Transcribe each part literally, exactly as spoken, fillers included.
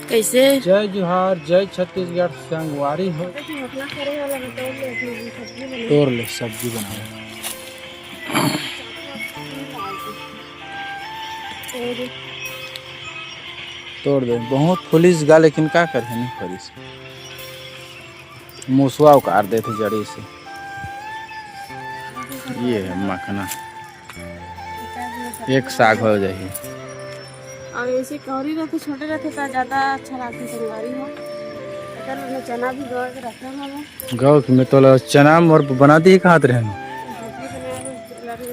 कैसे? जय जोहार, जय छत्तीसगढ़ संगवारी हो। तोड़ ले, सब्जी बनाओ। तोड़ दे, बहुत फुलिस गा, लेकिन का करहे, नहीं फरिस। मुसवा उखाड़ देथे जड़ी से। ये है मखना, एक साग हो जाही। और ऐसे कौरी रहते, छोटे रहते तो ज्यादा अच्छा लगता संगवारी हो। अगर में चना भी गवा के रखा हूँ मैं। गवा के में तोला चना मोर बना दी खात रहन। सब्जी बना लो, लगे।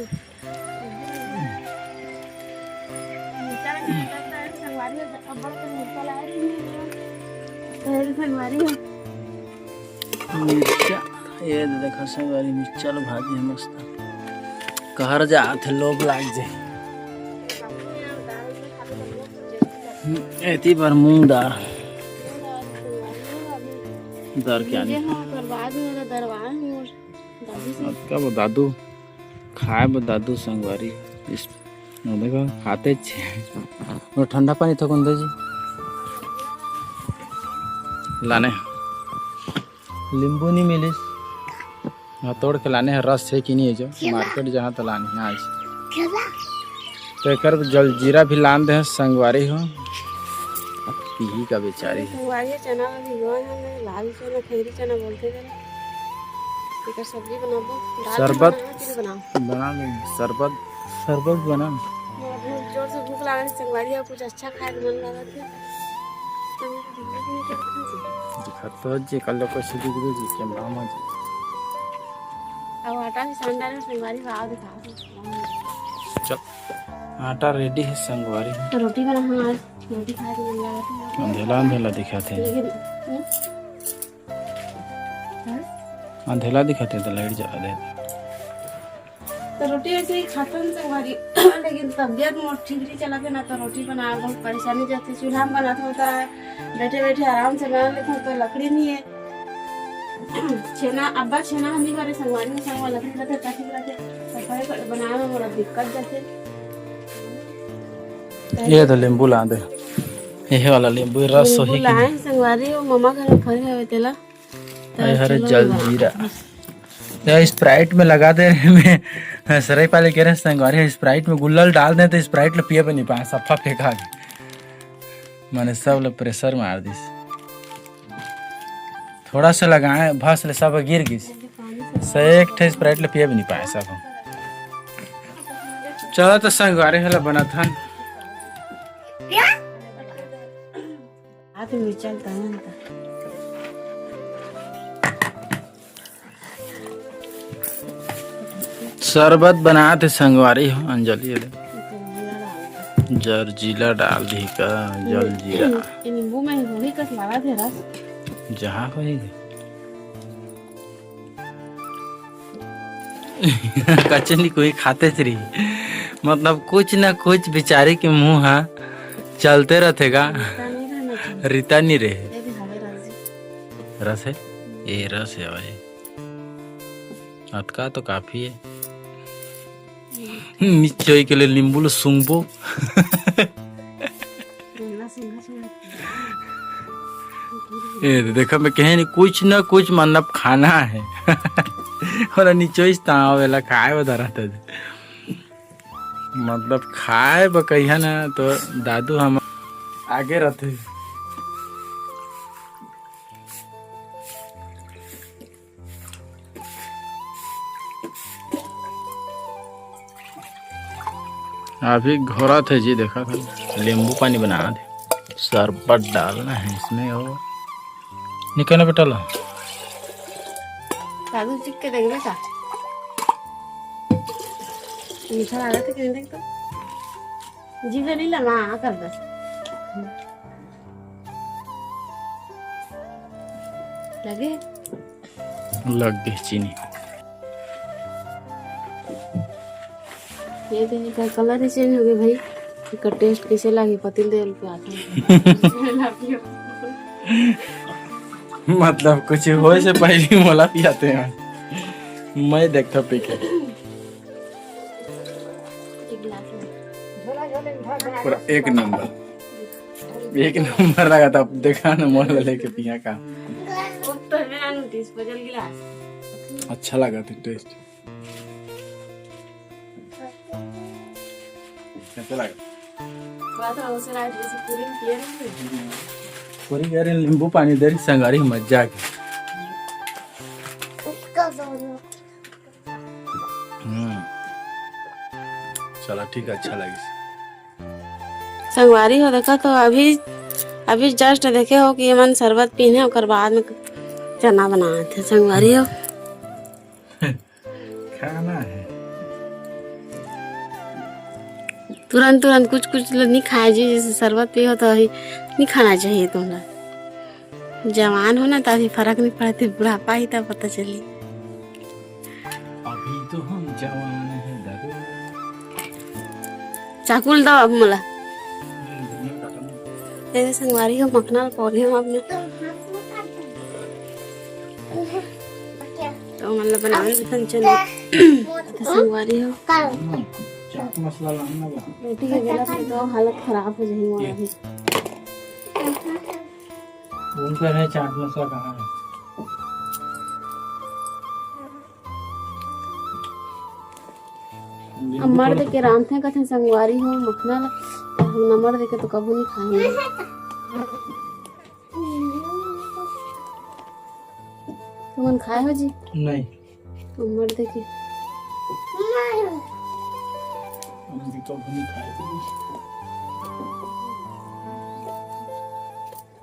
मिर्चा लगा के रखा है, संगवारी हो, अब बड़ा तो मिर्चा लाया कि नहीं? संगवारी हो। मिर्चा, ये देखो संगवारी, मिर्चा लो भाजी है मस्त। कहर जात है, लोभ लाग जाए। हम्म, एती बार मूंग दाल। दाल क्या नहीं? बर्बाद हो रहा दरबार में। दादू से। अब का वो दादू खाए वो दादू संगवारी। इस वो देखो, खाते छे। वो ठंडा पानी थोकन दे जी। लाने नींबू नहीं मिलिस। हाँ, तोड़ के लाने हैं, रस है कि नहीं है जो मार्केट जहाँ तो लाने हैं आज। तो एकर जलजीरा भी लान दे हैं संगवारी हो, पीही का बेचारी। संगवारी चना भी हुआ है, लाल चना, खैरी चना बोलते थे। एकर सब्जी बनाबो, दाल भी शरबत बनाओ, फिर बनाओ। बना लेंगे, शरबत, शरबत बना। मोर बहुत जोर से भूख लागल है संगवारी, और कुछ अच्छा खाए के मन लागत है। तो मेरे को दिक्कत नहीं करता जी। दिक्कत तो जे कर लो, कैसे दिख रही जी, कैमरा में जी। अब आटा भी सान डाले संगवारी, भाव दिखा दो। चल, आटा रेडी है संगवारी। तो रोटी बना, हाँ, आज रोटी खाए के मन लागत है। अंधेला, अंधेला दिखाते हैं। लेकिन, हम्म? हाँ? अंधेला दिखाते हैं तो लाइट जला दे। तो रोटी ऐसे ही खातन संगवारी, लेकिन तबियत मोर ठीक नहीं चलत है ना, तो रोटी बना बहुत परेशानी जाती। चूल्हा में बनात होता है, बैठे बैठे आराम से बना लेते हैं, तो लकड़ी नहीं है। छेना, अब्बा छेना हम नहीं मारे संगवारी में, संगवा लकड़ी रहते, तभी रहते, तो खड़े खड़े बनाए में बड़ा दिक्कत जाते। ये तो नींबू ला दे, ये वाला नींबू, रस नींबू वही की लाए संगवारी, वो ममा घर में फरे हवे तेला। तो अरे हरे चलो जल बा। जीरा। या स्प्राइट में लगा दे रहे में, सरई पाले के रहे संगवारी, स्प्राइट में गुल्लल डाल दे तो स्प्राइट ला पिए भी नहीं पाए, सफा फेंका दे। माने सब ला प्रेशर मार दिस। थोड़ा सा लगाए, भस ले सब गिर गिस। से एक ठे स्प्राइट ला पिए भी नहीं पाए सब। चलो तो संगवारी हला बनत हन। हाथ में चलता है ना। शरबत बनात हे संगवारी हो, अंजलि ले। जर जीरा डाल दी का, जल जीरा। ये नींबू में होही कस लागत हे रस। जहाँ होही। कचनी कोई खाते च रही। मतलब कुछ ना कुछ बेचारी के मुंह हा चलते रहते गा। रिता नहीं रहना चाहिए। रिता नहीं रहे। ये भी हवे रस। रस है? ये रस है भाई। अतका तो काफी है। निचोई के लिए नींबू लो सूंघबो। ए, देखा, मैं कहे नहीं, कुछ ना कुछ मतलब खाना है। और निचोइस ता आवेला खाए बर धरत है। मतलब खाए बर कहिया ना, तो दादू हम आगे रहते। अभी घोरत हे जी, देखा था, नींबू पानी बना दे, शरबत डालना है इसमें। और निकलना बेटा ला। दादू चिख के देखबे का? मीठा लागत हे कि नहीं, देख तो। जीभ ले ला, माँ, आ कर दस। लगे? लग गई चीनी। ये तो इनका कलर ही चेंज हो गया भाई। इनका टेस्ट कैसे लगे, पतिल देल पे आते हैं। मतलब कुछ होए से पहले मोला पियाते हैं। मैं देखता पी के। एक गिलास में। पूरा एक नंबर। एक नंबर लगा था, देखा ना, मोर ला लेके पिया का। वो तो है ना, disposal गिलास। अच्छा लगा था taste। कैसे लगा? बात रहा, उसे रात जैसे पूरी में पिए नहीं। पूरी कह रहे, नींबू पानी दे रही संगारी, मजा आ गया। हम्म, चला ठीक है, अच्छा लगिस। संगवारी हो, देखा तो अभी, अभी just देखे हो कि ये मन शरबत पीने, ओकर बाद में चना बनाए थे संगवारी हो। खाना है। तुरंत तुरंत कुछ कुछ ल नहीं खाए जी, जैसे शरबत पियो तो अभी नहीं खाना चाहिए तुमला। जवान हो ना, तो अभी फर्क नहीं पड़ती, बुढ़ापा ही तब पता चली। अभी तो हम जवान हैं दादा। चाकू ल दो अब मोला। तेरे संगवारी हो, मखना ल पौधे हम अपने। तो मतलब बनावे के फंक्शन है। तो संगवारी हो। हम्म, चाट मसाला लाना बा। रोटी के गला से तो हालत खराब हो जाही मोर अभी। उनका है चाट मसाला कहाँ है? अम्मड़ दे के रांधथे कथे संगवारी हो मखना ला, हम नमड़ दे के तो कभू नहीं खाए। तुमन खाए हो जी? नहीं। अम्मड़ दे के। हम भी कभू नहीं खाए।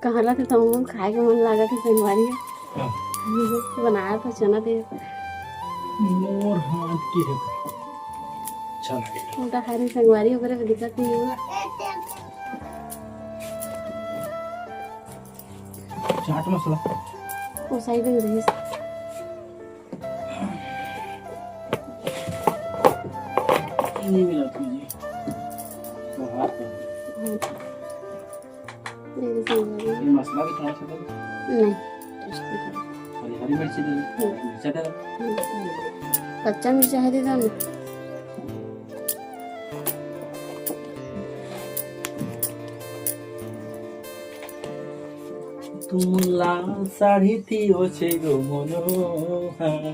कहला तो तुम खाए के मन लागत है संगवारी। हाँ। बनाया था चना दे। मोर हाथ की है। अच्छा लगे। उनका खाने संगवारी ओकरे पे दिक्कत नहीं हुआ। चाट मसाला। वो side में रही। नहीं मिला तुझे। तो हाथ पे। हम्म। ये भी सही है। ये मसाला भी थोड़ा सा दे। नहीं, taste नहीं करेगा। हरी, हरी मिर्ची दे दे। हम्म। मिर्चा दे दे। हम्म। कच्चा मिर्चा है, दे दो ना। तुम लाल साड़ी थी, ओ छे गो मोनो।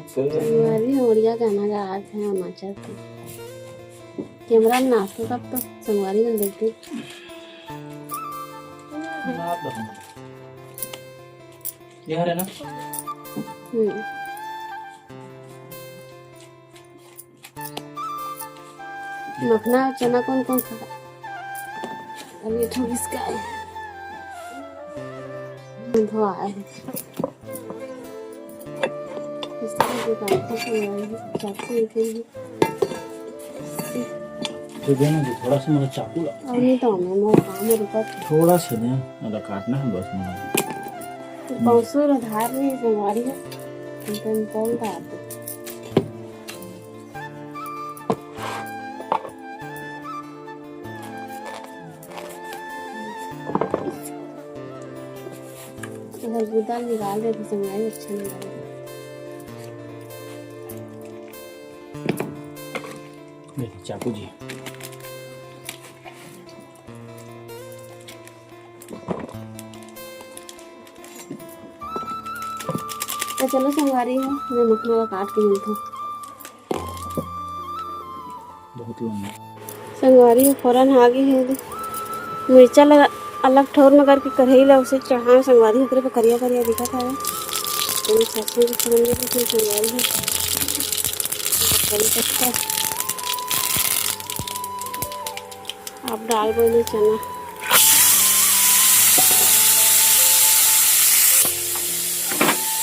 संगवारी हो, ओड़िया गाना गात हे, नाचत हे। Camera में नाचथे तब तो संगवारी मन देखथे। ये हरे ना? हम्म। मखना अउ चना कोन कोन खा? अभी ठो इसका है। धोआ है। इस तरह के काटते समय चाकू लेके ही। तो देना जी, थोड़ा सा मेरा चाकू ला। अभी तो मैं मोर काम रुका। थोड़ा सा दे, मतलब काटना है बस मेरा। तो पौसो ला धार नहीं संगवारी है। तो कौन धार दे। तो हर गुदा निकाल देते समय अच्छा नहीं लगता। देखिए चाकू जी। तो चलो संगवारी हो, मैं मखना ला काट के मिलता हूँ। बहुत लंबा। संगवारी हो, फोरन आ गे हे। मिर्चा ला अलग ठौर में करके कढ़ाई ला उसे चढ़ाए संगवारी, ओकरे पे करिया करिया दिखत हवे। तेल सरसों के फोरन दे देथे संगवारी हो। करी पत्ता। अब डालबो एमे चना।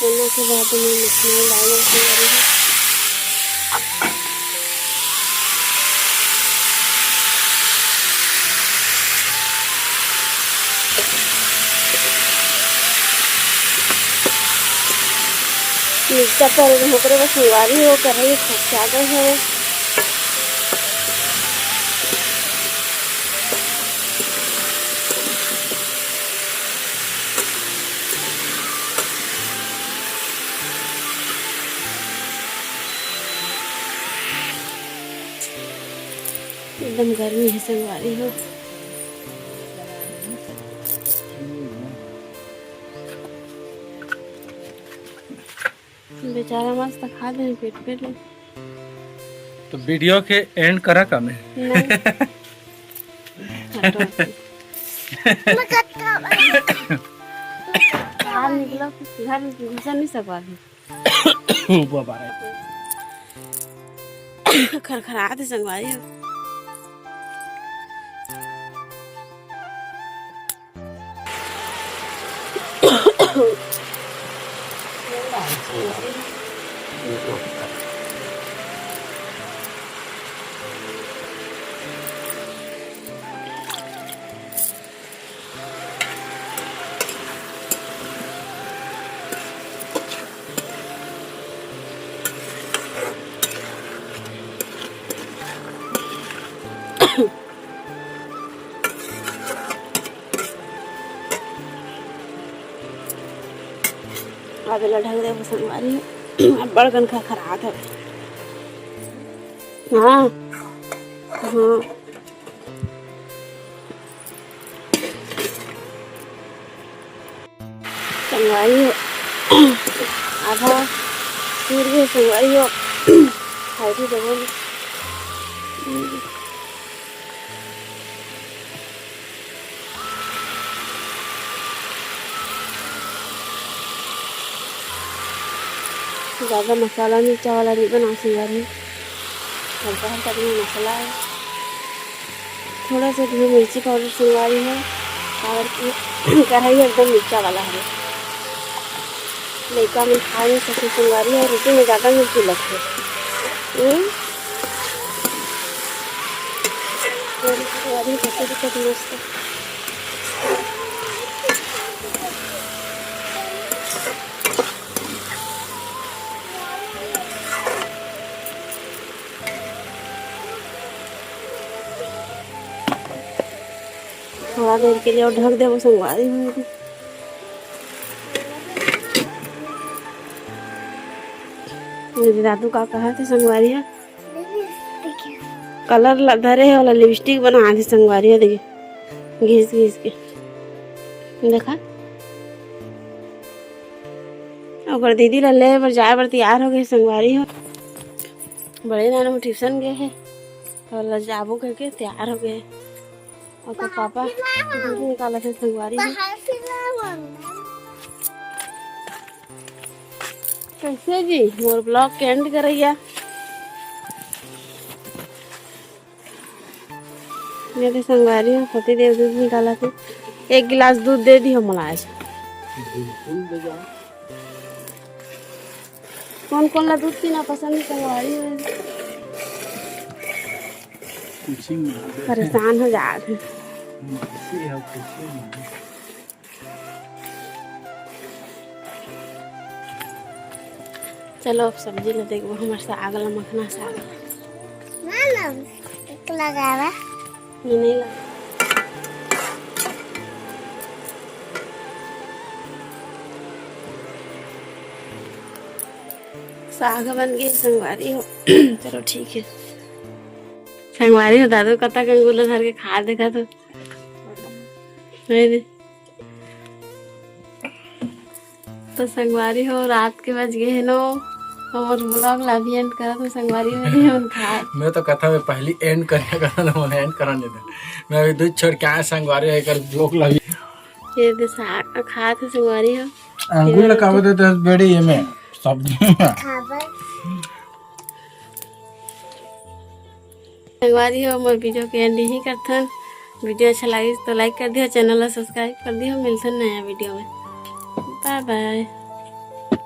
चना के बाद में मखना डाल देते हैं। मिर्चा कर ओकरे बस संगवारी हो कर रही, चादर है। एकदम गर्मी है संगवारी हो। बेचारा मस्त खा दे पेट पेट में। तो वीडियो के एंड करा का मैं? नहीं। हटो। बाहर निकलो, घर में घुसा नहीं सका है। ओ बाबा रे। खरखरात हे संगवारी हो। अब एला ढक देबो संगवारी, अब्बड़ कन खरखरात हवे। हाँ, हाँ। संगवारी हो, आधा चूर गे संगवारी हो, खाए भी देबो। ज्यादा मसाला मिर्चा वाला नहीं बनाओ संगवारी, हल्का हल्का तुम्हें मसाला है। थोड़ा सा तुम्हें मिर्ची पाउडर संगवारी है, और कढ़ाई एकदम मिर्चा वाला है। लइका मन खा नहीं सकते संगवारी, और रोटी में ज्यादा मिर्ची लगती है। हम्म? संगवारी कैसे दिखत मस्त। थोड़ा देर के लिए और ढक देबो संगवारी हो। मेरे दादू का कहा थे संगवारी है, कलर ला धरे है वाला लिपस्टिक बना थे संगवारी हो। देखिए घिस घिस के देखा। ओकर दीदी ला ले बर जाए बर तैयार हो गए संगवारी हो। बड़े नानू ट्यूशन गए है और ला जाबो करके तैयार हो गए। ओकर पापा दूध निकालत हे संगवारी हो। कैसे जी मोर ब्लॉग के एंड करैया। मेरे संगवारी हो पति देव दूध निकालत हे। एक गिलास दूध दे दी हो मोला आज। कौन कौन ला दूध पीना पसंद हे संगवारी हो? परेशान हो जात हे। चलो अब सब्जी ला देखबो, हमर साग ला, मखना साग। लगावा। ये नहीं लगा। साग बन गए संगवारी हो। चलो ठीक है। संगवारी हो दादू कतका अंगूर ला धर के खा देखा तो। नहीं दे। तो संगवारी हो रात के बज गए हे नौ। हमर ब्लॉग ला भी एंड करत हो संगवारी हो, ये मन खा। मैं तो कथा में पहली एंड करे कथा तो मैंने एंड करा नहीं था। मैं अभी दूध छोड़ के आया संगवारी हो एकर ब्लॉग ला भी। ये दे साग खात हे संगवारी हो। अंगूर ला काबे देते हैं बेड़ी ये में सब्जी में। संगवारी हो मोर वीडियो के एंड यहीं करथन। वीडियो अच्छा लागिस तो लाइक कर दियो, चैनल ला सब्सक्राइब कर दियो। मिलथन नया वीडियो में। बाय बाय।